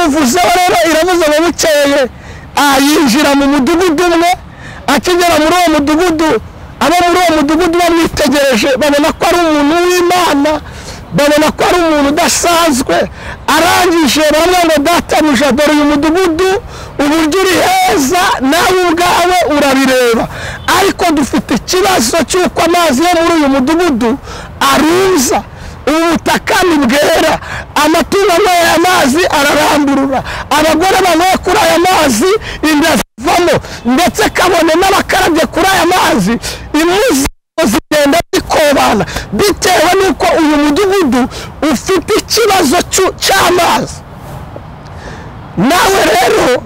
Imuvuzeho rero iravuze ngo bukeye yinjira mu mudugudu umwe. Akigera muri uwo mudugudu, abo muri uwo mudugudu bamwitegereje babona ko ari umuntu w'Imana, babona ko ari umuntu udasanzwe. Arangije bamwe ngo databuja, dore uyu mudugudu uburyo uri heza nawe ubwawe urabireba, ariko dufite ikibazo cy'uko amazi yo muri uyu mudugudu aruza, ubutaka ni bwera, amatungo anyweye aya mazi araramburura, abagore banyweye kuri aya mazi inda zivamo, ndetse kabone n'abakarabye kuri aya mazi impu zigenda zikobana, bitewe n'uko uyu mudugudu ufite ikibazo cy'amazi. Nawe rero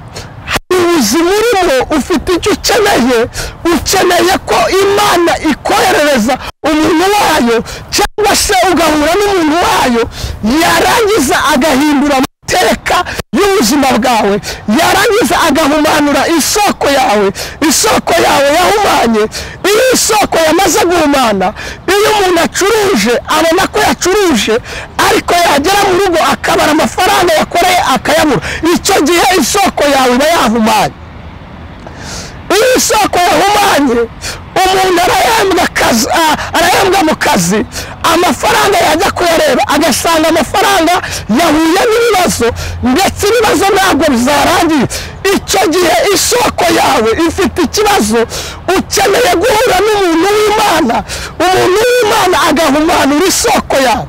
ubuzima urimo ufite icyo ukeneye, ukeneye ko Imana ikoherereza umuntu wayo, cyangwa se ugahura n'umuntu wayo, yarangiza agahindura amateka y'ubuzima bwawe, yarangiza agahumanura isoko yawe. Isoko yawe yahumanye. Iyo isoko yamaze guhumana, iyo umuntu acuruje abona ko yacuruje, ariko yagera mu rugo akabara amafaranga yakoreye akayabura, icyo gihe isoko yawe iba yahumanye. Iyo isoko yahumanye, umuntu arahembwa mu kazi, amafaranga yajya kuyareba agasanga amafaranga yahuye n'ibibazo, ndetse ibibazo ntabwo bizarangiye. Icyo gihe isoko yawe ifite ikibazo, ukeneye guhura n'umuntu w'Imana, umuntu w'Imana agahumanura isoko yawe.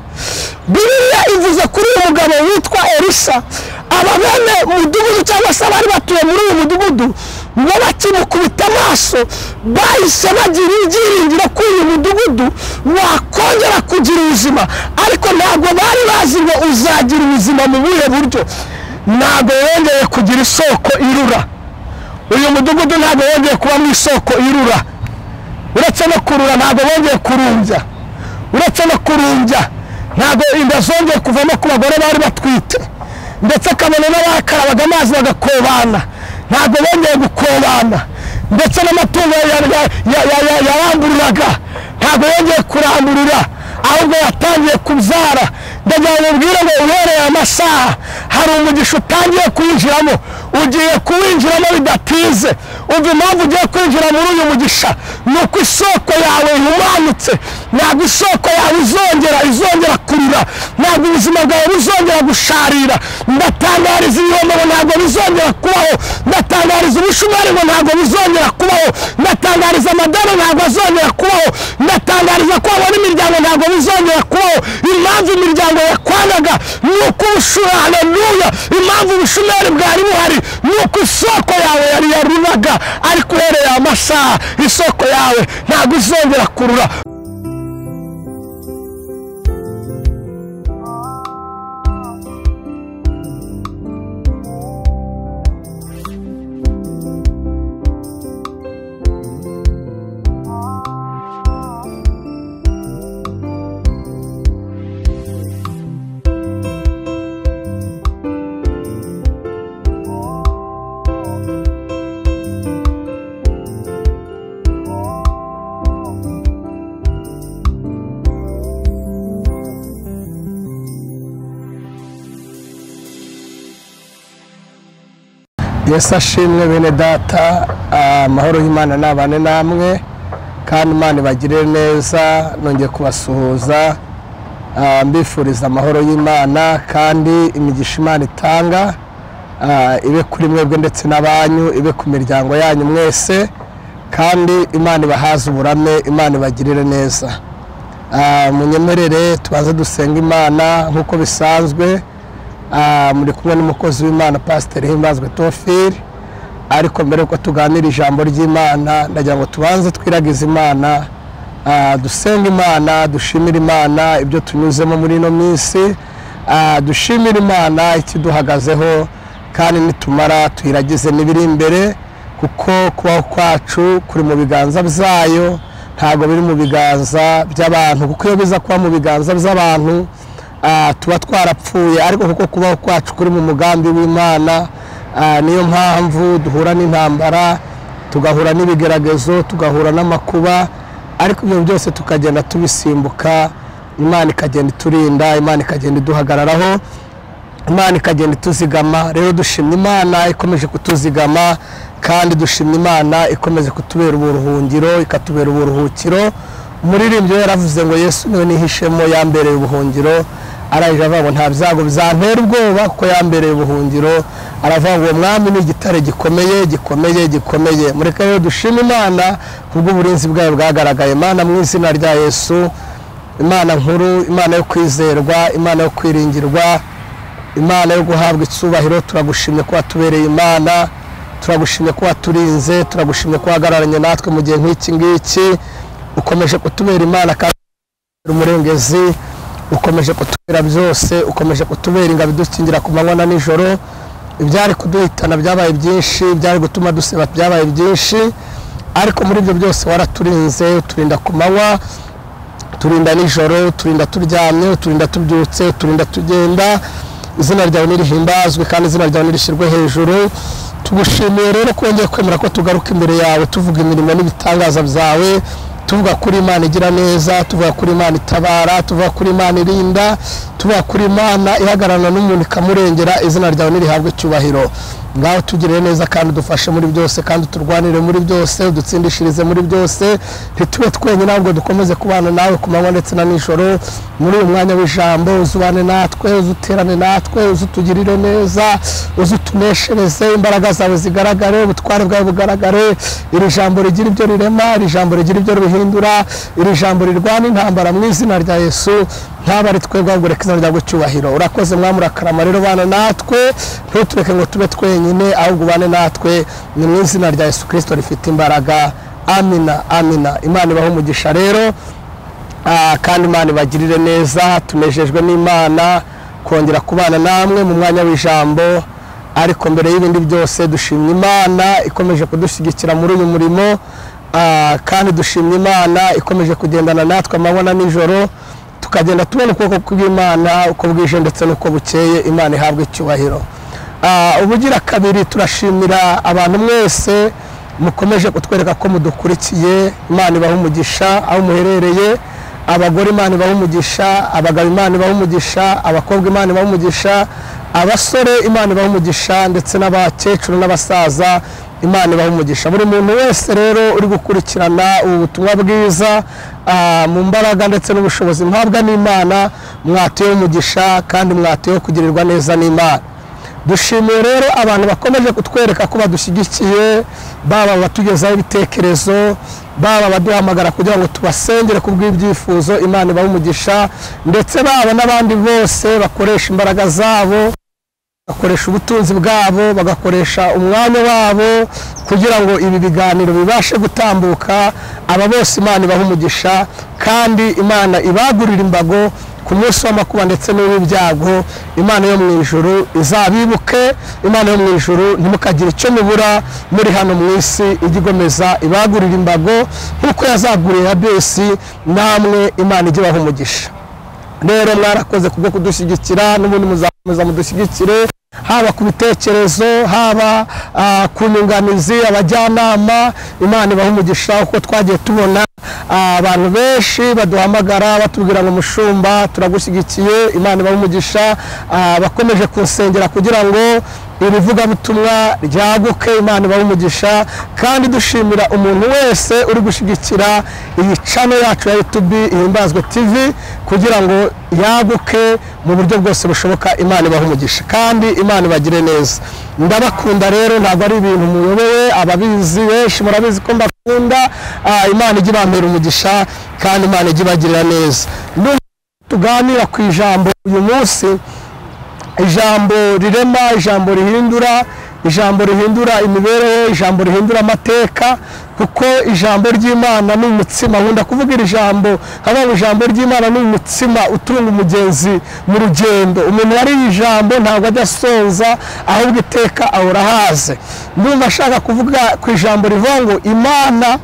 Bibiliya ivuze kuri uyu mugabo witwa Elisa. Aba bene mudugudu cyangwa se abari batuye muri uyu mudugudu ngo bakimukubita amaso bahise bagira ibyiringiro ko uyu mudugudu wakongera kugira ubuzima, ariko ntabwo bari bazi ngo uzagira ubuzima mu buhe buryo. Ntabwo wongeye kugira isoko irura. Uyu mudugudu ntabwo wongeye kuba mu isoko irura. Uretse no kurura ntabwo wongeye kurumbya, uretse no kurumbya ntabwo inda zongeye kuvamo ku bagore bari batwite, ndetse kabone n'abakarabaga amazi bagakobana ntabwo bongeye gukobana, ndetse n'amatungo yarambururaga ntabwo yongeye kuramburura, ahubwo yatangiye kubyara. Ndagira ngo ubwire ngo uhereye amasaha hari umugisha utangiye kwinjiramo, ugiye kuwinjiramo bidatinze. Umva impamvu ugiye kwinjira muri uyu mugisha, ni uko isoko yawe ihumanutse. Ntabwo isoko yawe izongera kurira, ntabwo ubuzima bwawe buzongera gusharira. Ndatangariza ibihombo ngo ntabwo bizongera kubaho, ndatangariza ubushomeri ngo ntabwo bizongera kubaho, ndatangariza amadeni ntabwo azongera kubaho, ndatangariza ko wabona imiryango ntabwo bizongera kubaho. Impamvu imiryango yakwangaga ni uko haleluya, impamvu ubushomeri bwari buhari ni uko isoko yawe yari yaruraga, ariko uhereye amasaha isoko yawe ntabwo izongera kurura. Yesu ashimwe bene data, amahoro y'Imana nabane namwe, kandi Imana ibagirire neza. Nongeye kubasuhuza mbifuriza amahoro y'Imana, kandi imigisha Imana itanga ibe kuri mwebwe ndetse n'abanyu, ibe ku miryango yanyu mwese, kandi Imana ibahaze uburame, Imana ibagirire neza. Munyemerere tubanze dusenga Imana nk'uko bisanzwe. Muri kumwe n'umukozi w'Imana Pastor Himbazwe Tofili, ariko mbere yuko tuganira ijambo ry'Imana ndagira ngo tubanze twiragize Imana, dusenga Imana, dushimira Imana ibyo tunyuzemo muri ino minsi, dushimira Imana ikiduhagazeho, kandi nitumara tuyiragize n'ibiri imbere, kuko kubaho kwacu kuri mu biganza byayo, ntabwo biri mu biganza by'abantu, kuko iyo biza kuba mu biganza by'abantu tuba twarapfuye, ariko kuko kubaho kwacu kuri mu mugambi w'Imana, niyo mpamvu duhura n'intambara, tugahura n'ibigeragezo, tugahura n'amakuba, ariko ibyo byose tukagenda tubisimbuka, Imana ikagenda iturinda, Imana ikagenda iduhagararaho. Imana ikagenda ituzigama. Rero dushimye Imana ikomeje kutuzigama, kandi dushimye Imana ikomeje kutubera uburuhungiro, ikatubera uburuhukiro. Umuririmbyi yaravuze ngo Yesu niwe nihishemo yambereye ubuhungiro. Arangije avuga ngo nta byago bizantera ubwoba kuko yambereye ubuhungiro. Aravuga ngo mwami ni igitare gikomeye gikomeye gikomeye. Mureke rero dushime Imana kubw'uburinzi bwayo bwagaragaye. Imana mu izina rya Yesu, Imana nkuru, Imana yo kwizerwa, Imana yo kwiringirwa, Imana yo guhabwa icyubahiro, turagushimye ko watubereye Imana, turagushimye ko waturinze, turagushimye ko wahagararanye natwe mu gihe nk'iki ngiki. Ukomeje kutubera Imana kandi umurengezi, ukomeje kutubera byose, ukomeje kutubera ingabo idukingira ku manywa na nijoro. Ibyari kuduhitana byabaye byinshi, ibyari gutuma duseba byabaye byinshi, ariko muri ibyo byose waraturinze, uturinda ku manywa, turinda nijoro, turinda turyamye, turinda tubyutse, turinda tugenda. Izina ryawe nirihimbazwe kandi izina ryawe nirishyirwe hejuru. Tugushimiye rero ko wongeye kwemera ko tugaruka imbere yawe tuvuga imirimo n'ibitangaza byawe, tuvuga kuri Imana igira neza, tuvuga kuri Imana itabara, tuvuga kuri Imana irinda, tuvuga kuri Imana ihagararana n'umuntu ikamurengera. Izina ryawe nirihabwe icyubahiro. Ngaho tugirire neza kandi udufashe muri byose, kandi turwanire muri byose, udutsindishirize muri byose. Ntitube twenyine ahubwo dukomeze kubana nawe ku manywa ndetse na nijoro. Muri uyu mwanya w'ijambo uzubane natwe, uzuterane natwe, uzutugirire neza, uzutuneshereze, imbaraga zawe zigaragare, ubutware bwawe bugaragare. Iri jambo rigira ibyo rirema, iri jambo rigira ibyo rihindura, iri jambo rirwana intambara mu izina rya Yesu. Ntaba ari twebwe ahubwo reka izina ryawe icyubahiro. Urakoze mwami, urakarama rero bana natwe, ntutureke ngo tube twenyine ahubwo ubane natwe. Ni mu izina rya Yesu Kristo rifite imbaraga. Amina, amina. Imana ibahe umugisha rero, kandi Imana ibagirire neza. Tunejejwe n'Imana kongera kubana namwe mu mwanya w'ijambo, ariko mbere y'ibindi byose dushimye Imana ikomeje kudushyigikira muri uyu murimo, kandi dushimye Imana ikomeje kugendana natwe amanywa na nijoro, tukagenda tubona ukuboko kw'Imana uko bwije ndetse n'uko bukeye. Imana ihabwe icyubahiro. Ubugira kabiri turashimira abantu mwese mukomeje kutwereka ko mudukurikiye. Imana ibahe umugisha aho muherereye. Abagore Imana ibahe umugisha, abagabo Imana ibahe umugisha, abakobwa Imana ibahe umugisha, abasore Imana ibahe umugisha, ndetse n'abakecuru n'abasaza Imana ibahe umugisha. Buri muntu wese rero uri gukurikirana ubu butumwa bwiza mu mbaraga ndetse n'ubushobozi mpabwa n'Imana, mwatuye umugisha kandi mwatuye kugirirwa neza n'Imana. Dushimiye rero abantu bakomeje kutwereka ko badushyigikiye, baba batugezaho ibitekerezo, baba baduhamagara kugira ngo tubasengere kubw'ibyifuzo. Imana ibahe umugisha, ndetse baba n'abandi bose bakoresha imbaraga zabo, bagakoresha ubutunzi bwabo, bagakoresha umwanya wabo kugira ngo ibi biganiro bibashe gutambuka. Aba bose Imana ibahe umugisha, kandi Imana ibagurira imbago ku munsi w'amakuba ndetse n'uw'ibyago. Imana yo mu ijuru izabibuke. Imana yo mu ijuru ntimukagire icyo mubura muri hano mu isi, ijye igomeza ibagurira imbago nk'uko yazaguriye Yabesi. Namwe Imana ijye ibaha umugisha. Rero mwarakoze kubwo kudushyigikira, n'ubundi muzakomeza mudushyigikire, haba ku bitekerezo, haba ku nyunganizi, abajyanama. Imana ibaha umugisha kuko twagiye tubona abantu benshi baduhamagara batubwira ngo mushumba turagushyigikiye. Imana ibaha umugisha. Bakomeje kunsengera kugira ngo irivugabutumwa ryaguke. Imana ibahe umugisha, kandi dushimira umuntu wese uri gushyigikira iyi channel yacu ya YouTube Ihimbazwe TV kugira ngo yaguke mu buryo bwose bushoboka. Imana ibahe umugisha kandi Imana ibagire neza. Ndabakunda rero, ntabwo ari ibintu muyobewe, ababizi benshi murabizi ko mbakunda. Imana ijye ibambera umugisha kandi Imana ijye ibagirira neza. Tuganira ku ijambo uyu munsi, ijambo rirema, ijambo rihindura, ijambo rihindura imibereho, ijambo rihindura amateka, kuko ijambo ry'Imana ni umutsima. Nkunda kuvuga iri jambo nkavuga ijambo ry'Imana ni umutsima utunga umugenzi mu rugendo. Umuntu wariye ijambo ntabwo ajya asonza, ahubwo iteka ahora ahaze. Ndumva ashaka kuvuga ku ijambo rivuga ngo Imana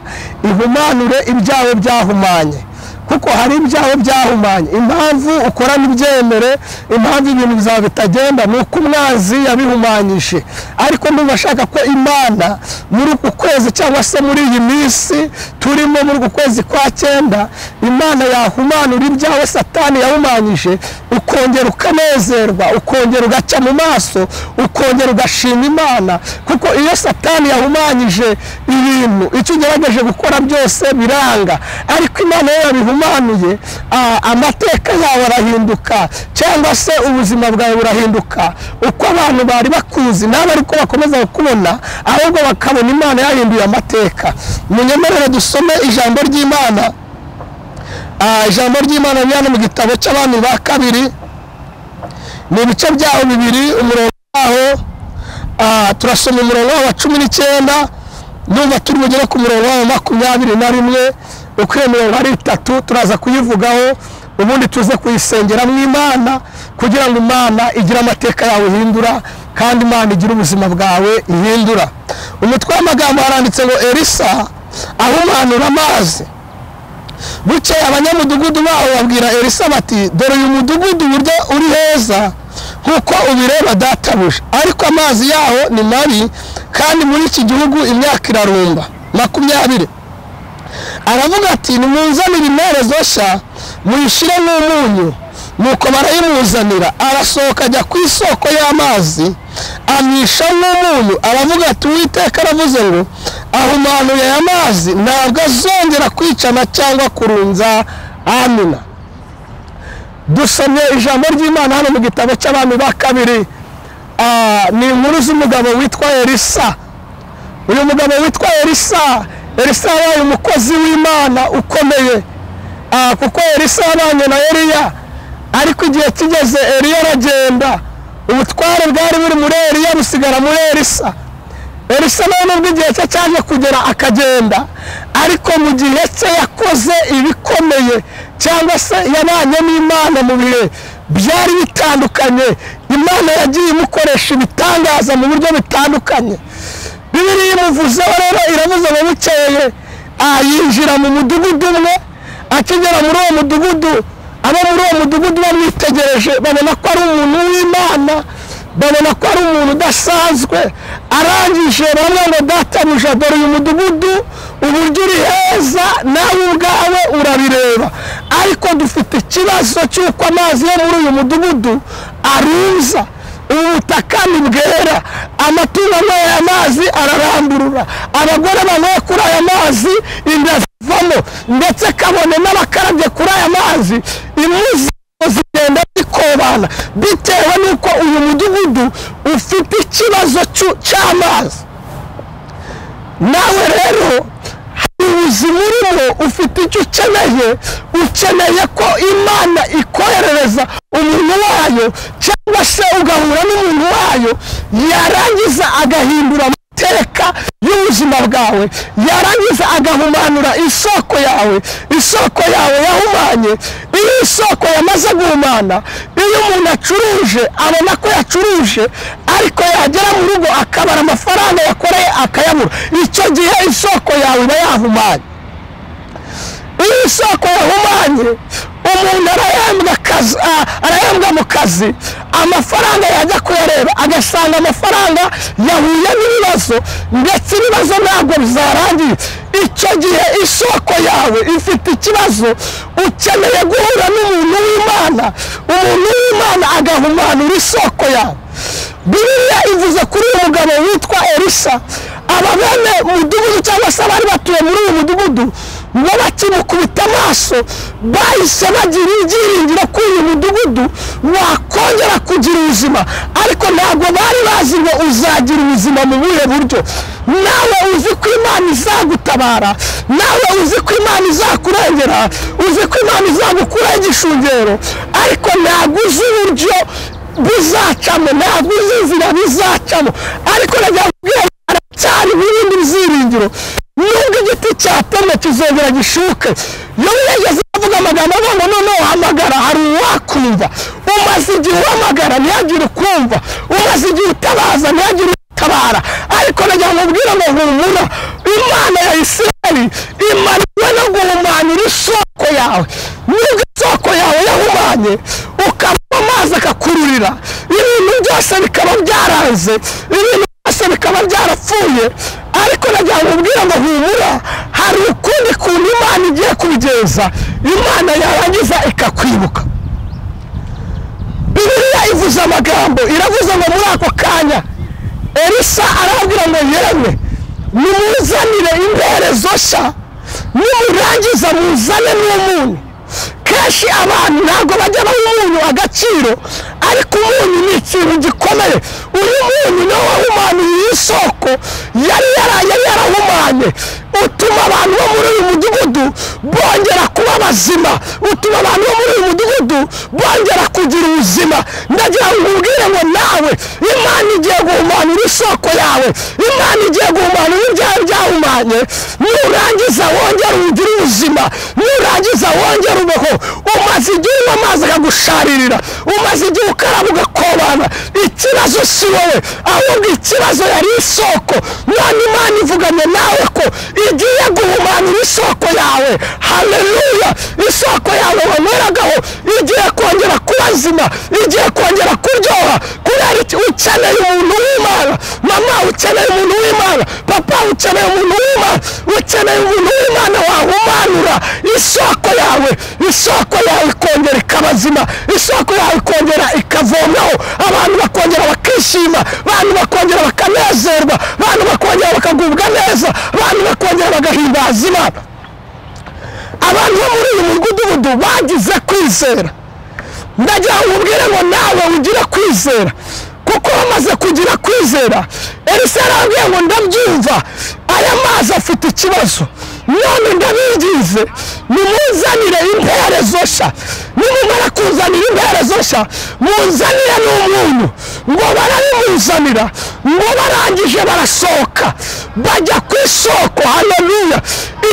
ihumanure ibyawe byahumanye, kuko hari ibyawe byahumanye. Impamvu ukora n'ibyemere, impamvu ibintu byawe bitagenda ni uko umwanzi yabihumanyije. Ariko ndumva ashaka ko Imana muri uku kwezi cyangwa se muri iyi minsi turimo, muri uku kwezi kwa 9, Imana yahumanura ibyawe Satani yahumanyije, uko Ukongera ukanezerwa, ukongera ugaca mu maso, ukongera ugashima Imana, kuko iyo Satani yahumanyije ibintu, icyo ugerageje gukora byose biranga. Ariko Imana yo yabihumanuye, amateka yawe arahinduka, cyangwa se ubuzima bwawe burahinduka. Uko abantu bari bakuzi nabo ariko bakomeza kukubona, ahubwo bakabona Imana yahinduye amateka. Munyemerere dusome ijambo ry'Imana. Ijambo ry'Imana riri mu gitabo cy'Abami ba kabiri, ni ibice byaho 2, umurongo waho turasoma umurongo wa 19, numva turi bugere ku murongo wa 21. Uko iyo mirongo ari 3 turaza kuyivugaho, ubundi tuze kuyisengera mu Imana, kugira ngo Imana igire amateka yawe ihindura, kandi Imana igire ubuzima bwawe ihindura. Umutwe w'amagambo haranditse ngo Elisa ahumanura amazi. Bukeye abanyamudugudu baho babwira Elisa bati, dore uyu mudugudu uburyo uri heza nkuko ubireba databuja, ariko amazi yaho ni mabi, kandi muri iki gihugu imyaka irarumba. 20. Aravuga ati, nimunzanire imperezo nshya muyishyire nk'umunyu. Nuko barayimuzanira. Arasohoka ajya ku isoko y'amazi, amwisha nk'umunyu. Aravuga ati, Uwiteka aravuze ngo ahumanuye aya mazi, ntabwo azongera kwicana cyangwa kurunza. Amina. Dusomye ijambo ry'Imana hano mu gitabo cy'Abami ba kabiri. Ni inkuru z'umugabo witwa Elisa. Uyu mugabo witwa Elisa, Elisa yabaye umukozi w'Imana ukomeye, kuko Elisa yabanye na Eliya, ariko igihe kigeze Eliya aragenda, ubutware bwari buri muri Eliya busigara muri Elisa. Elisa nawe nubwo igihe cye cyaje kugera akagenda, ariko mu gihe cye yakoze ibikomeye, cyangwa se yabanye n'Imana mu bihe byari bitandukanye. Imana yagiye imukoresha ibitangaza mu buryo butandukanye. Bibiliya imuvuzeho rero, iravuze ngo bukeye yinjira mu mudugudu umwe. Akigera muri uwo mudugudu, abo muri uwo mudugudu bamwitegereje babona ko ari umuntu w'Imana, babona ko ari umuntu udasanzwe. Arangije bamwe ngo, databuja, dore uyu mudugudu uburyo uri heza, nawe ubwawe urabireba, ariko dufite ikibazo cy'uko amazi yo muri uyu mudugudu aruza, ubutaka ni bwera, amatungo anyweye aya mazi araramburura, abagore banyweye kuri aya mazi inda zivamo, ndetse kabone n'abakarabye kuri aya mazi impu zigenda zikobana, bitewe n'uko uyu mudugudu ufite ikibazo cy'amazi. Nawe rero hari ubuzima urimo, ufite icyo ukeneye, ukeneye ko Imana ikoherereza umuntu wayo, cyangwa se ugahura n'umuntu wayo, yarangiza agahindura amateka y'ubuzima bwawe, yarangiza agahumanura isoko yawe. Isoko yawe yahumanye. Iyo isoko yamaze guhumana, iyo umuntu acuruje abona ko yacuruje, ariko yagera mu rugo akabara amafaranga yakoreye akayabura, icyo gihe isoko yawe iba yahumanye. Iyo isoko yahumanye, umuntu arahembwa mu kazi, amafaranga yajya kuyareba agasanga amafaranga yahuye n'ibibazo, ndetse ibibazo ntabwo bizarangiye. Icyo gihe isoko yawe ifite ikibazo, ukeneye guhura n'umuntu w'Imana, umuntu w'Imana agahumanura isoko yawe. Bibiliya ivuze kuri uyu mugabo witwa Elisa. Aba bene mudugudu cyangwa se abari batuye muri uyu mudugudu ngo bakimukubita amaso, bahise bagira ibyiringiro ko uyu mudugudu wakongera kugira ubuzima, ariko ntabwo bari bazi ngo uzagira ubuzima mu buhe buryo. Nawe uzi ko Imana izagutabara, nawe uzi ko Imana izakurengera, uzi ko Imana izagukuraho igishungero, ariko ntabwo uzi uburyo bizacamo, ntabwo uzi inzira bizacamo. Ariko nagira ngo haracyari ibindi byiringiro, nubwo igiti cyatemwe kizongera gishuke. Iyo wigeze avuga amagambo avuga ngo noneho hamagara, hari uwakumva. Umaze igihe uhamagara ntihagire ukumva, umaze igihe utabaza ntihagire utabara, ariko nagira ngo ubwire ngo humura, Imana ya Isirayeli imanwe no guhumanura isoko yawe. Nubwo isoko yawe yahumanye, ukaba amazi akakururira, ibintu byose bikaba byaranze, ibintu byose bikaba byarapfuye, ariko nagira ngo ubwire ngo humura, hari ukundi kuntu Imana igiye kubigenza, Imana yarangiza ikakwibuka. Bibiliya ivuze amagambo, iravuze ngo muri ako kanya Elisa arabwira ngo yemwe nimuzanire imperezo nshya, nimurangiza muzane n'umunyu. Kenshi abantu ntabwo bajya baha umunyu agaciro, ariko umunyu ni ikintu gikomeye. Uyu munyu niwo wahumanuye iyi soko yari yarahumanye, utuma abantu bo muri uyu mudugudu bongera kuba bazima, utuma abantu bo muri uyu mudugudu bongera kugira ubuzima. Ndagira ngo nkubwire ngo nawe Imana igiye guhumanura isoko yawe, Imana igiye guhumanura ibyawe byahumanye. Nurangiza wongere ugire ubuzima, nurangiza wongere ubeho. Umaze igihe unywa amazi akagusharirira, umaze igihe ukaraba ugakobana. Ikibazo si wowe, ahubwo ikibazo yari isoko. None Imana ivuganye nawe ko igiye guhumanura isoko yawe. Haleluya! Isoko yawe wanyweragaho igiye kongera kuba nzima, igiye kongera kuryoha. Kubera iki? Ukeneye umuntu w'Imana. Mama, ukeneye umuntu w'Imana. Papa, ukeneye umuntu w'Imana. Ukeneye umuntu w'Imana wahumanura isoko yawe, isoko yawe ikongera ikaba nzima, isoko yawe ikongera ikavomaho, abantu bakongera bakishima, abantu bakongera bakanezerwa, abantu bakongera bakagubwa neza, abantu bakongera bagahimbaza Imana. Abantu bo muri uyu mudugudu bagize kwizera. Ndagira ngo nkubwire ngo nawe ugire kwizera, kuko bamaze kugira kwizera. Elisa yarababwiye ngo ndabyumva, aya mazi afite ikibazo, none ndabinginze nimuzanire imperezo nshya. Nimumara kuzanira imperezo nshya, munzanire n'umunyu. Ngo barabimuzanira, ngo barangije barasohoka bajya ku isoko. Haleluya!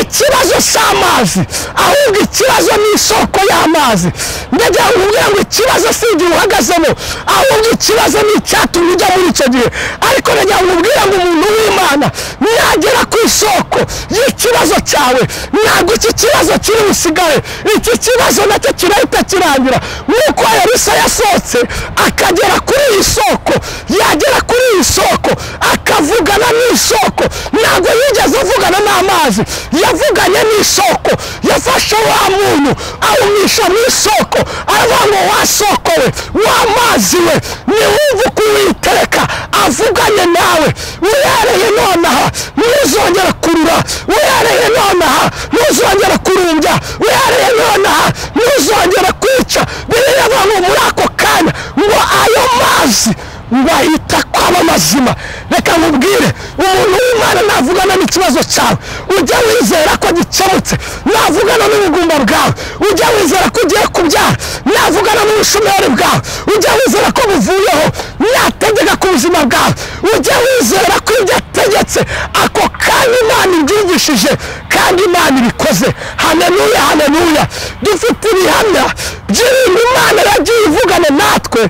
Ikibazo si amazi, ahubwo ikibazo ni isoko y'amazi. Ndagira ngo nkubwire ngo ikibazo si igihe uhagazemo, ahubwo ikibazo ni icyatumye ujya muri icyo gihe. Ariko ndagira ngo nkubwire ngo umuntu w'Imana nagera ku isoko y'ikibazo cyawe, ntabwo iki kibazo kiri busigare, iki kibazo nacyo kirahita kirangira. Nk'uko Elisa yasohotse akagera kuri iyi soko, yagera kuri iyi soko akavugana n'isoko. Ntabwo yigeze avugana n'amazi, yavuganye n'isoko. Yafashe wa munyu awumisha mu isoko, aravuga ngo wa soko we, wa mazi we, niwumva uko Uwiteka avuganye nawe, uhereye nonaha ntuzongera kurura, uhereye nonaha ntuzongera kurumbya, uhereye nonaha ntuzongera kwica. Bibiliya ivuga ngo muri ako kanya ngo ayo mazi ngo ahita kwaba mazima. Reka nkubwire, umuntu w'Imana navugana n'ikibazo cyawe ujya wizera ko gikemutse, navugana n'ubugumba bwawe ujya wizera ko ugiye kubyara, navugana n'ubushomeri bwawe ujya wizera ko buvuyeho, nategeka ku buzima bwawe ujya wizera ko ibyo ategetse ako kanya Imana ibyigishije kandi Imana ibikoze. Haleluya, haleluya! Dufite ibihamya by'ibintu Imana yagiye ivugana natwe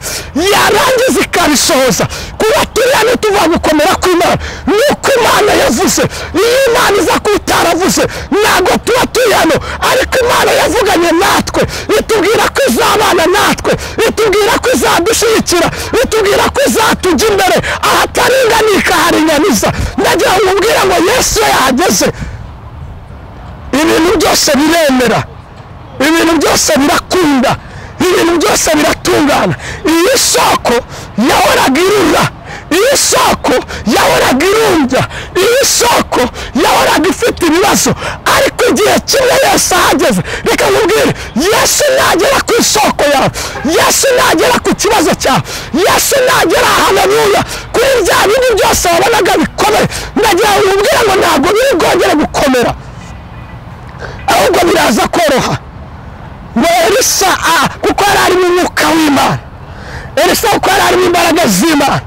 yarangiza ikabisohoza. Kuba turi hano tuvuga gukomera kw'Imana nuko Imana yavuze. Iyo Imana iza kuba itaravuze ntabwo tuba turi hano, ariko Imana yavuganye natwe itubwira ko izabana natwe, itubwira ko izadushyigikira, itubwira ko izatujya imbere ahataringaniye ikaharinganiza. Ndagira ngo nkubwire ngo Yesu yahageze, ibintu byose biremera, ibintu byose birakunda, ibintu byose biratungana. Iyi soko yahoraga irura, iyi soko yahoraga irumbya, iyi soko yahoraga ifite ibibazo, ariko igihe kimwe Yesu ahageze. Reka nkubwire, Yesu nagera ku isoko yawe, Yesu nagera ku kibazo cyawe, Yesu nagera, haleluya, kuri bya bindi byose wabonaga bikomeye, ndagira ngo nkubwire ngo ntabwo biri bwongere gukomera, ahubwo biraza koroha. Ngo Elisa kuko yari arimo umwuka w'Imana, Elisa kuko yari arimo imbaraga z'Imana.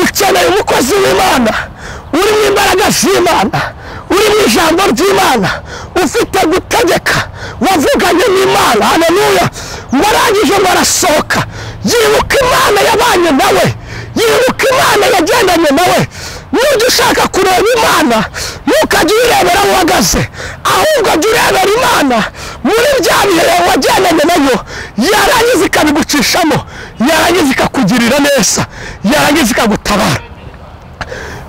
Ukeneye umukozi w'Imana uri mu imbaraga z'Imana, uri mu ijambo ry'Imana, ufite gutegeka, wavuganye n'Imana. Haleluya! Ngo arangije ngo arasohoka, yibuka Imana yabanye nawe, yibuka Imana yagendanye nawe. Nujya ushaka kureba Imana ntukajye uyirebera aho uhagaze, ahubwo jya urebera Imana muri bya bihe wagendanye nayo, yarangiza ikabigucishamo, yarangiza ikakugirira neza, yarangiza ikagutabara.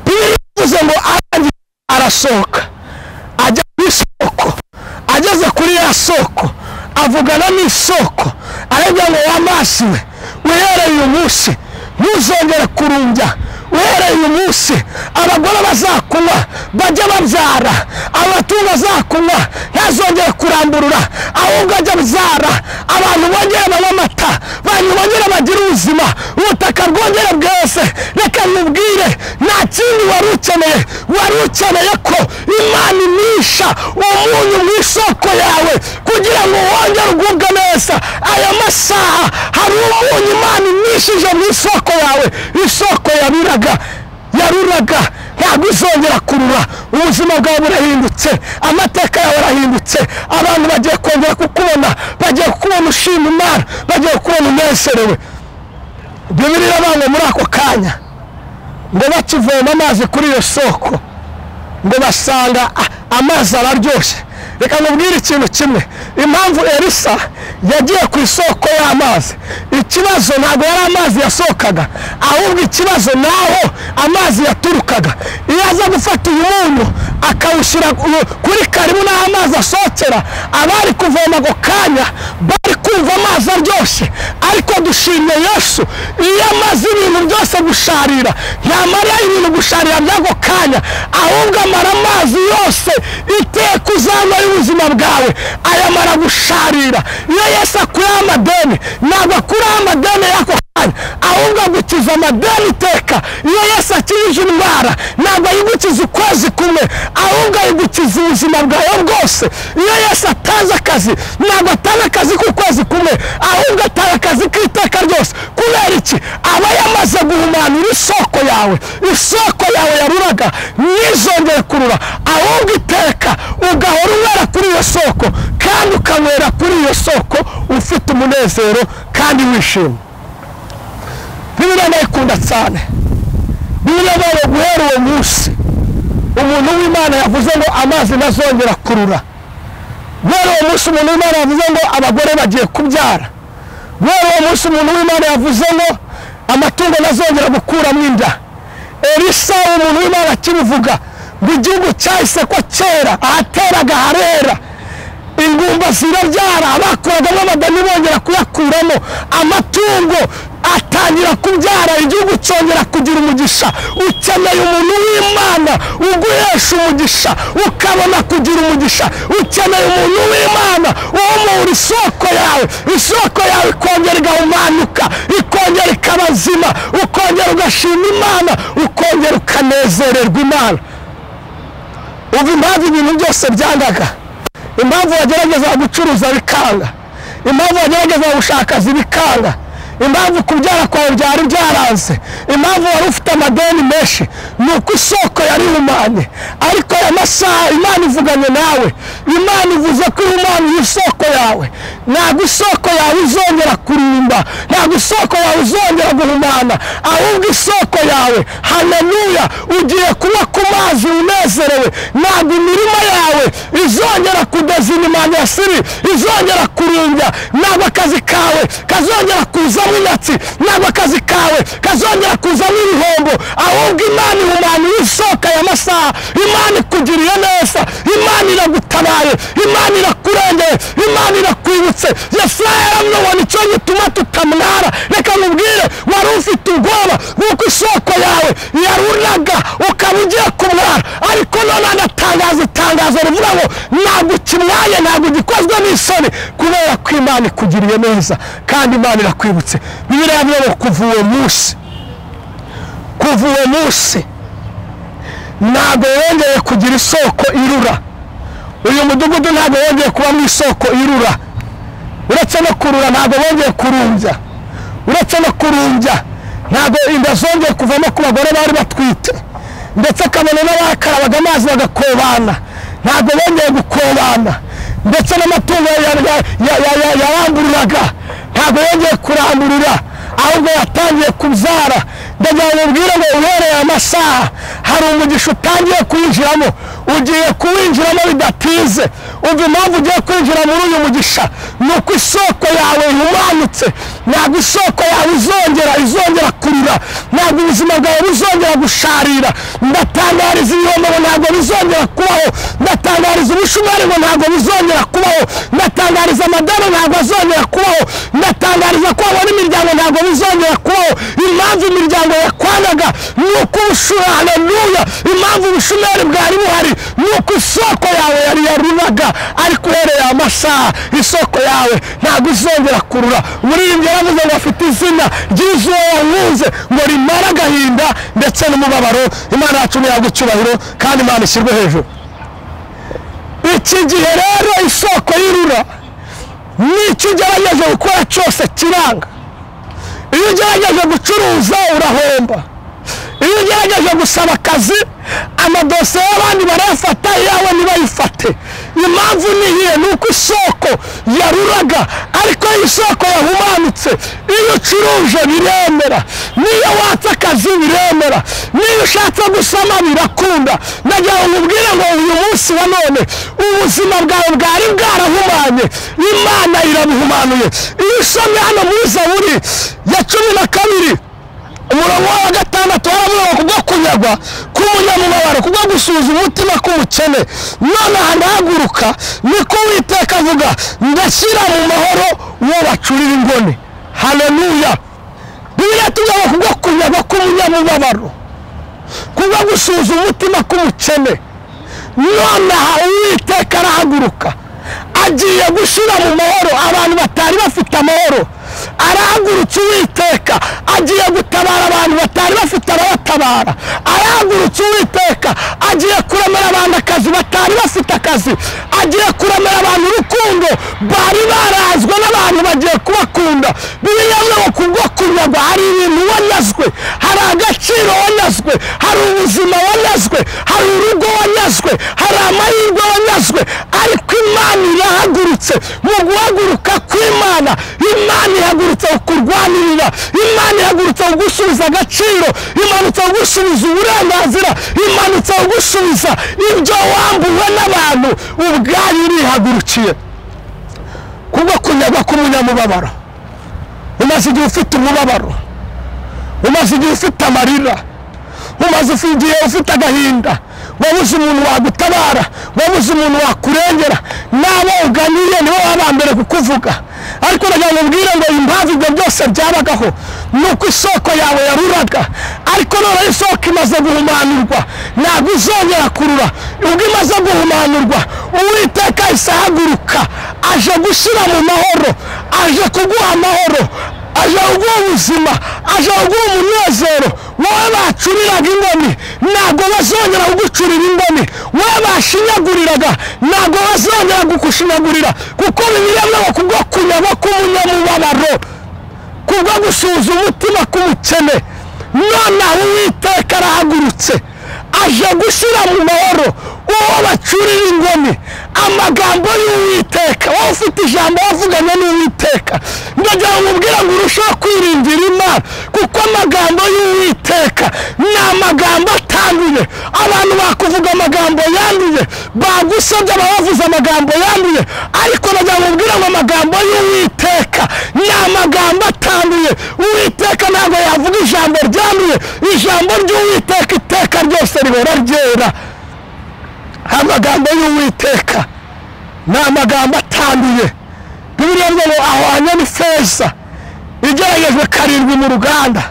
Bivuze ngo arangije arasohoka ajya ku isoko, ageze kuri ya soko avugana n'isoko, aravuga ngo wa mazi we, Uhereye uyu munsi ntuzongere kurumbya. Uhereye uyu munsi abagore bazakunywa bajya babyara, amatungo azakunywa ntazongere kuramburura, ahubwo ajya abyara. Abantu bongere banywe amata, abantu bongere bagire ubuzima, ubutaka bwongere bwese. Reka nkubwire, nta kindi wari ukeneye, wari ukeneye ko Imana imisha umunyu mu isoko yawe kugira ngo wongere ugubwe neza. Aya masaha hari umunyu Imana imishije mu isoko yawe, isoko yabiraga yaruraga ntabwo izongera kurura. Ubuzima bwawe burahindutse, amateka yawe arahindutse, abantu bagiye kongera kukubona, bagiye kukubona ushima Imana, bagiye kukubona unezerewe. Bibiliya iravuga muri ako kanya ngo bakivoma amazi kuri iyo soko ngo basanga amazi araryoshye. Reka nkubwire ikintu kimwe, impamvu Elisa yagiye ku isoko y'amazi, ikibazo ntabwo yari amazi yasohokaga, ahubwo ikibazo naho amazi yaturukaga. Iyo aza gufata uyu munyu akawushyira kuri karibu n'aho amazi asohokera, abari kuvoma ako kanya bari kumva amazi aryoshye. Ariko dushimye Yesu, iyo amaze ibintu byose gusharira, ntamara ibintu gusharira by'ako kanya, ahubwo amara amazi yose iteka uzanywa y'ubuzima bwawe, ayamara gusharira. Iyo Yesu akuraho amadeni, ntabwo akuraho amadeni y'ako kanya, ahubwo agukiza amadeni iteka. Iyo Yesu akijije indwara, ntabwo ayigukiza ukwezi kumwe, ahubwo ayigukiza ubuzima bwawe bwose. Iyo Yesu atanze akazi, ntabwo atanga akazi k'ukwezi kumwe, ahubwo atanga akazi k'iteka ryose. Kubera iki? Aba yamaze guhumanura isoko yawe, isoko yawe yaruraga ntizongere kurura, ahubwo iteka ugahora unywera kuri iyo soko, kandi ukanywera kuri iyo soko ufite umunezero kandi wishimye. Bibiliya ndayikunda cyane. Bibiliya ngo guhera uwo munsi umuntu w'Imana yavuze ngo amazi ntazongera kurura. Guhera uwo munsi umuntu w'Imana yavuze ngo abagore bagiye kubyara. Guhera uwo munsi umuntu w'Imana yavuze ngo amatungo ntazongera gukuramo inda. Elisa umuntu w'Imana akibivuga ngo igihugu cyahise ko kera, ahateraga harera, ingumba zirabyara, abakuragamo amadani bongera kuyakuramo, amatungo atangira kubyara, igihugu cyongera kugira umugisha. Ukeneye umuntu w'Imana uguhesha umugisha, ukabona kugira umugisha. Ukeneye umuntu w'Imana uhumura isoko yawe, isoko yawe ikongera igahumanuka, ikongera ikaba nzima, ukongera ugashima Imana, ukongera ukanezererwa Imana. Ubu impamvu ibintu byose byangaga, impamvu wagerageza gucuruza bikanga, impamvu wagerageza gushaka akazi bikanga, impamvu kubyara kwawe byari byaranze, impamvu wari ufite amadeni menshi, ni uko isoko yari ihumanye. Ariko aya masaha Imana ivuganye nawe, Imana ivuze ko ihumanye isoko yawe. Ntabwo isoko yawe izongera kurumba, ntabwo isoko yawe izongera guhumana, ahubwo isoko yawe, haleluya, ugiye kunywa ku mazi unezerewe. Ntabwo imirima yawe izongera kudezinimanyasiri, izongera kurumbya. Ntabwo akazi kawe kazongera kuzamo inyatsi, ntabwo akazi kawe kazongera kuzamo ibihombo, ahubwo Imana ihumanya isoko ya masaha. Imana ikugiriye neza, Imana iragutabaye, Imana irakurengeye, Imana irakwibutse. Yesaya yaramubona, icyo gituma tutamwara. Reka nkubwire, wari ufite ubwoba bw'uko isoko yawe yaruraga ukaba ugiye kumwara, ariko none agatangaza itangazo rivuga ngo ntabwo ukimwaye, ntabwo ugikozwe n'isoni, kubera ko Imana ikugiriye neza kandi Imana irakwibutse. Bibiliya yavuze ngo kuva uwo munsi ntabwo wongeye kugira isoko irura. Uyu mudugudu ntabwo wongeye kuba mu isoko irura. Uretse no kurura ntabwo wongeye kurumbya, uretse no kurumbya ntabwo inda zongeye kuvamo ku bagore bari batwite, ndetse kabone n'abakarabaga amazi bagakobana, ntabwo bongeye gukobana, ndetse n'amatungo yarambururaga ntabwo yongeye kuramburura, ahubwo yatangiye kubyara. Ndagira ngo ubwire ngo uhereye amasaha hari umugisha utangiye kwinjiramo, ugiye kuwinjiramo bidatinze. Umva impamvu ugiye kwinjira muri uyu mugisha, Ni uko isoko yawe ihumanutse, ntabwo isoko yawe izongera kurira, ntabwo ubuzima bwawe buzongera gusharira. Ndatangariza ibihombo ngo ntabwo bizongera kubaho, ndatangariza ubushomeri ngo ntabwo bizongera kubaho, ndatangariza amadeni ntabwo azongera kubaho, ndatangariza ko wabona imiryango ntabwo bizongera kubaho. Impamvu imiryango yakwangaga ni uko haleluya, impamvu ubushomeri bwari buhari ni uko isoko yawe yari yaruraga, ariko uhereye amasaha isoko yawe ntabwo izongera kurura. Umuririmbyi yaravuze ngo afite izina ry'izuba wankunze ngo rimara agahinda ndetse n'umubabaro. Imana yacu nihabwe icyubahiro kandi Imana ishyirwe hejuru. Iki gihe rero isoko y'irura n'icyo ugerageje gukora cyose kiranga. Iyo ugerageje gucuruza urahomba, iyo ugerageje gusaba akazi amadosiye y'abandi barayafata, iyawe ntibayifate. Impamvu ni iyihe? Ni uko isoko yaruraga, ariko iyo isoko yahumanutse, iyo ucuruje biremera, n'iyo watse akazi biremera, n'iyo ushatse gusama birakunda. Ndagira ngo nkubwire ngo uyu munsi wa none ubuzima bwawe bwari bwarahumanye, Imana irabuhumanuye. Iyo usomye hano muri Zaburi ya 12 umurongo wa 6 haravuga ngo kubwo kunyagwa k'umunyamubabaro, kubwo gusuhuza umutima k'umukene, none aha ndahaguruka, niko Uwiteka avuga, ndashyira mu mahoro uwo bacurira ingoni. Haleluya. Bibiliya itubwira ngo kubwo kunyagwa k'umunyamubabaro, kubwo gusuhuza umutima k'umukene, none aha Uwiteka arahaguruka, agiye gushyira mu mahoro abantu batari bafite amahoro. Arahagurutse Uwiteka, agiye gutabara abantu batari bafite ababatabara. Arahagurutse Uwiteka, agiye kuremera abantu akazi batari bafite akazi, agiye kuremera abantu urukundo bari barazwe n'abantu bagiye kubakunda. Bibiliya ivuga ngo kubwo kunyagwa hari ibintu wanyazwe, hari agaciro wanyazwe, hari ubuzima wanyazwe, hari urugo wanyazwe, hari amahirwe wanyazwe, ariko Imana irahagurutse. Mu guhaguruka kw'Imana, Imana ihagurutse kukurwanirira, Imana ihagurutse kugusubiza agaciro, imanutse kugusubiza uburenganzira, imanutse kugusubiza ibyo wambuwe n'abantu, ubwayo irihagurukiye. Kubwo kunyagwa k'umunyamubabaro, umaze igihe ufite umubabaro, umaze igihe ufite amarira, umaze igihe ufite agahinda, wabuze umuntu wagutabara, wabuze umuntu wakurengera, n'abo uganiye nibo baba mbere kukuvuga. Ariko ndagira ngo ubwire ngo impamvu ibyo byose byabagaho ni uko isoko yawe yaruraga, ariko noneho isoko imaze guhumanurwa ntabwo izongera kurura. Ubwo imaze guhumanurwa, Uwiteka ahise ahaguruka, aje gushyira mu mahoro, aje kuguha amahoro, aje kuguha ubuzima, aje kuguha umunezero. Wowe bacuriraga ingoni ntabwo bazongera kugucurira ingoni, wowe bashinyaguriraga ntabwo bazongera kukushinyagurira, kuko Bibiliya ivuga ngo kubwo kunyagwa k'umunyamubabaro, kubwo gusuhuza umutima k'umukene, noneho Uwiteka arahagurutse, aje gushyira mu mahoro uwo bacurira ingoni. Amagambo y'Uwiteka, wowe ufite ijambo wavuganye n'Uwiteka, ndagira ngo nkubwire ngo urusheho kwiringira Imana, kuko amagambo y'Uwiteka ni amagambo atanduye. Abantu bakuvuga amagambo yanduye, bagusabye bavuze amagambo yanduye, ariko ndagira ngo nkubwire ngo amagambo y'Uwiteka ni amagambo atanduye. Uwiteka ntabwo yavuga ijambo ryanduye, ijambo ry'Uwiteka iteka ryose rihora ryera. Amagambo y'Uwiteka ni amagambo atanduye. Bibiliya ivuga ngo ahwanye n'ifeza igeragejwe 7 mu ruganda.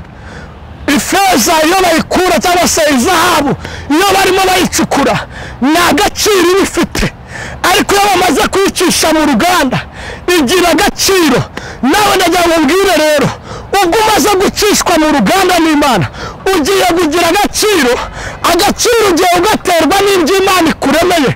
Ifeza iyo bayikura cyangwa se izahabu iyo barimo bayicukura nta gaciro iba ifite, ariko iyo bamaze kuyicisha mu ruganda igira agaciro. Nawe ndagira ngo ubwire rero, ubwo umaze gucishwa mu ruganda n'Imana, ugiye kugira agaciro. Agaciro ugiye ugaterwa n'ibyo Imana ikuremeye,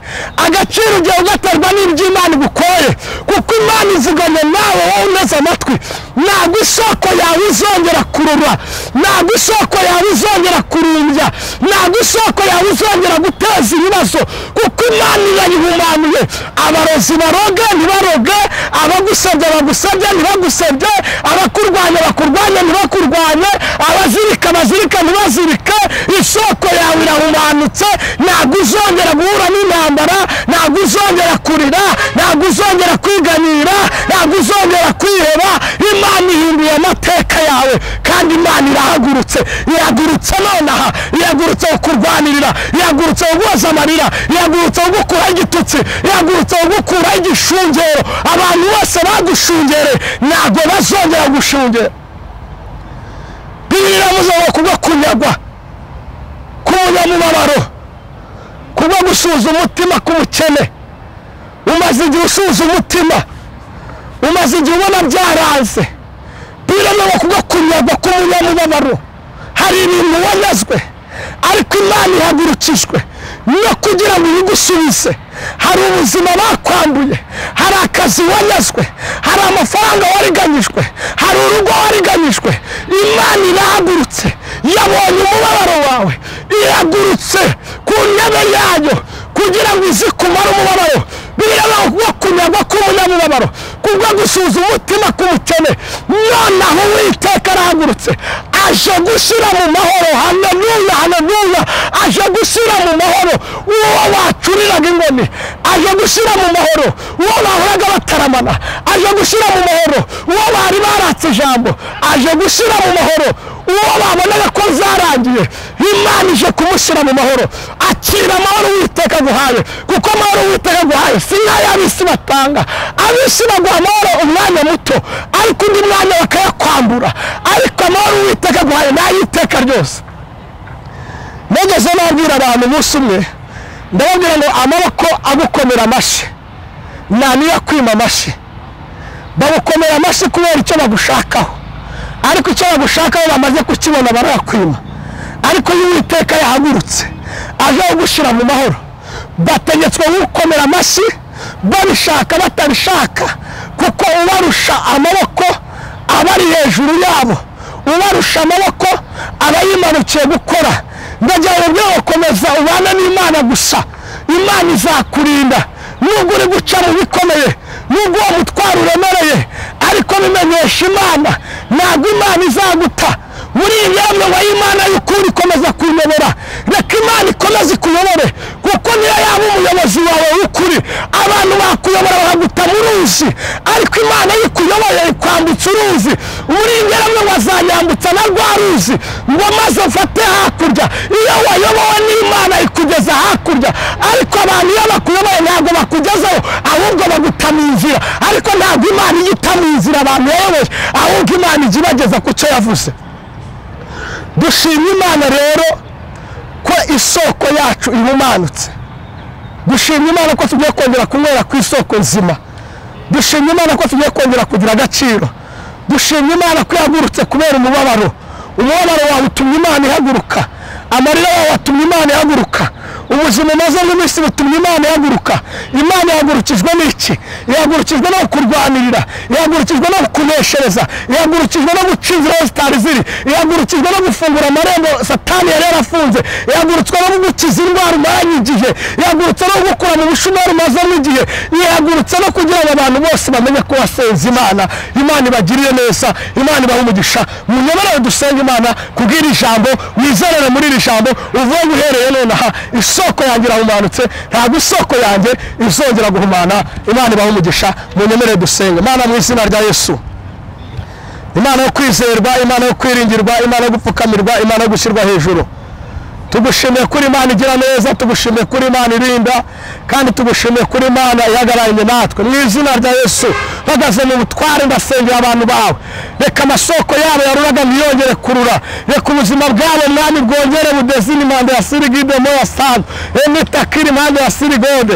agaciro ugiye ugaterwa n'ibyo Imana igukoreye, kuko Imana ivuganye nawe wowe uneze amatwi. Ntabwo isoko yawe izongera kurura, ntabwo isoko yawe izongera kurumbya, ntabwo isoko yawe izongera guteza ibibazo, kuko Imana irayihumanuye. Abarozi baroge ntibaroge, abagusebya bagusebye ntibagusebye, abakurwanya bakurwanye ntibakurwanye, abazirika bazirika ntibazirike. Isoko yawe irahumanutse, ntabwo uzongera guhura n'intambara, ntabwo uzongera kurira, ntabwo uzongera kwiganyira, ntabwo uzongera kwiheba. Imana ihinduye amateka yawe, kandi Imana irahagurutse, irahagurutse nonaha, irahagurutse kukurwanirira, irahagurutse kuguhoza amarira, irahagurutse kugukuraho igitutsi, irahagurutse kugukuraho igishungero. Abantu bose bagushungereye ntabwo bazongera gushungera. Bibiliya iravuze ngo kubwo kunyagwa k'umunyamubabaro, kubwo gusuhuza umutima k'umukene. Umaze igihe usuhuza umutima, umaze igihe ubona byaranze. Bibiliya iravuga ngo kubwo kunyagwa k'umunyamubabaro, hari ibintu wanyazwe ariko Imana ihagurukijwe no kugira ngo ibigusubize. Hari ubuzima bakwambuye, hari akazi wanyazwe, hari amafaranga wariganyijwe, hari urugo wariganyijwe. Imana irahagurutse, yabonye umubabaro wawe, irahagurutse ku ntebe yayo kugira ngo ize kumara umubabaro. Bibiliya kunyagwa k'umunyamubabaro, kubwo gusuhuza umutima k'umukene. Nonaho Uwiteka arahagurutse, aje gushyira mu mahoro. Haleluya, haleluya! Aje gushyira mu mahoro uwo wacuriraga inkoni, aje gushyira mu mahoro uwo bahoraga bataramana, aje gushyira mu mahoro uwo bari baratse ijambo, aje gushyira mu mahoro uwo babonaga ko zarangiye. Imana ije kumushyira mu mahoro. Akira amahoro Uwiteka aguhaye, kuko amahoro Uwiteka aguhaye si nk'ay'ab'isi batanga. Ab'isi baguha amahoro umwanya muto, ariko undi mwanya bakayakwambura. Ariko amahoro Uwiteka aguhaye ni ay'iteka ryose. Nageze nabwira abantu umunsi umwe, ndababwira ngo amaboko agukomera amashyi nta niyo akwima amashyi. Bagukomera amashyi kubera icyo bagushakaho, ariko icyo bagushakaho bamaze kukibona barakwima. Ariko iyo Uwiteka yahagurutse aje kugushyira mu mahoro, bategetswe gukomera amashyi babishaka batabishaka, kuko ubarusha amaboko aba ari hejuru yabo, ubarusha amaboko aba yimanukiye gukora. Ndagira ngo gukomeza ubane n'Imana gusa, Imana izakurinda. Nubwo uri guca mu bikomeye, nubwo uwo mutwaro uremereye, ariko bimenyesha Imana, ntabwo Imana izaguta. Muri iyi myambi ngo Imana y'ukuri ikomeza kuyobora, reka Imana ikomeze ikuyobore, kuko niyo yaba umuyobozi wawe w'ukuri. Abantu bakuyobora bakaguta mu ruzi, ariko Imana ikuyoboye ikwambutsa uruzi. Muri iyi myambi ngo azanyambutsa na rwa ruzi ngo maze mfate hakurya. Iyo wayobowe n'Imana ikugeza hakurya, ariko abantu iyo bakuyoboye ntabwo bakugezaho, ahubwo baguta mu nzira. Ariko ntabwo Imana ijya ita mu nzira abantu bayoboye, ahubwo Imana ijya ibageza ku cyo yavuze. Dushimye Imana rero ko isoko yacu ihumanutse. Dushimye Imana ko tugiye kongera kunywera ku isoko nzima. Dushimye Imana ko tugiye kongera kugira agaciro. Dushimye Imana ko yahagurutse kubera umubabaro. Umubabaro wawe utumye Imana ihaguruka, amarira yawe atumye Imana ihaguruka, ubuzima umaze n'iminsi butumye Imana ihaguruka. Imana ihagurukijwe n'iki? Ihagurukijwe no kurwanirira, ihagurukijwe no kuneshereza, ihagurukijwe no guca inzira aho zitari ziri, ihagurukijwe no gufungura amarembo Satani yari yarafunze, ihagurutswe no gukiza indwara umaranye igihe, ihagurutse no gukura mu bushomeri umazemo igihe, ihagurutse no kugira ngo abantu bose bamenye ko wasenze Imana. Imana ibagiriye neza, Imana ibahe umugisha. Munyemerere dusenge Imana kubwira ijambo, wizerere muri iri jambo, uvuge uhereye nonaha isoko yanjye irahumanutse, ntabwo isoko yanjye izongera guhumana. Imana ibahe umugisha. Munyemerere dusenge Imana mu izina rya Yesu. Imana yo kwizerwa, Imana yo kwiringirwa, Imana yo gupfukamirwa, Imana yo gushyirwa hejuru. Tugushimiye kuri Imana igira neza, tugushimiye kuri Imana irinda, kandi tugushimiye kuri Imana ihagararanye natwe. Mu izina rya Yesu, mpagaze mu butware ndasengera abantu bawe. Reka amasoko yabo yaruraga ntiyongere kurura, reka ubuzima bwabo Mwami bwongere budezine impande ya sirigide moya sano emitakiri impande ya sirigode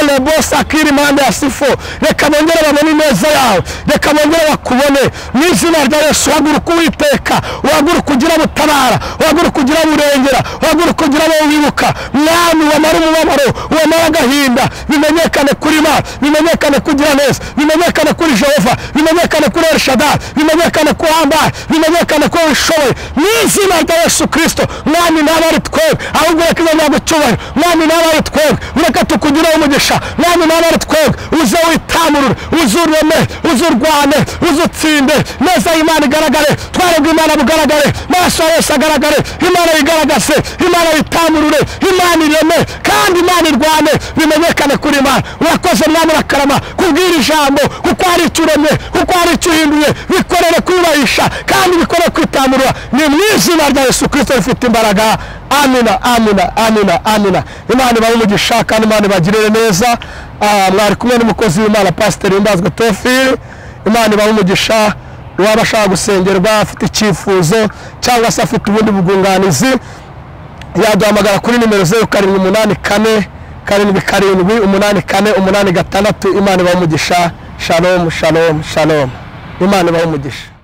elebosakiri impande ya sifo. Reka bongere babone ineza yawe, reka bongere bakubone. Mu izina rya Yesu, uhaguruka Uwiteka, uhaguruka ugira butabara, uhaguruka ugira burengera, uhaguruka ugira abo wibuka. Mwami wamara umubabaro, wamara agahinda, bimenyekane kuri Imana, bimenyekane kugira neza, bimenyekane kuri Jehova, bimenyekane kuri El Shaddai, bimenyekane ko uhambaye, bimenyekane ko wishoboye. Mu izina rya Yesu Kristo, Mwami naba ari twebwe, ahubwo reka izajya gucyubahiro. Mwami naba ari twebwe, reka tukugireho umugisha. Mwami naba ari twebwe, uze witamurure, uze ureme, uze urwane, uze utsinde. Neza y'Imana igaragare, tware bw'Imana bugaragare, maso ya Yesu agaragare, Imana yigaragaze, Imana yitamurure, Imana Imana ireme kandi Imana irwane, bimenyekane kuri Imana. Urakoze Mwami, urakarama kubwira ijambo, kuko hari icyo uremye, kuko hari icyo uhinduye. Bikorere kwubahisha kandi bikorere kwitamurura, ni mu izina rya Yesu Kristo rifite imbaraga. Amina, amina, amina, amina. Imana ibahe umugisha kandi Imana ibagirire neza. Mwari kumwe n'umukozi w'Imana Pasiteri Himbazwe Theophile. Imana ibahe umugisha. Uwaba ashaka gusengerwa, afite icyifuzo cyangwa se afite ubundi bwunganizi, yaduhamagara kuri nimero 0784 77 84 86. Imana ibahe umugisha. Shalom, shalom, shalom. Imana ibahe umugisha.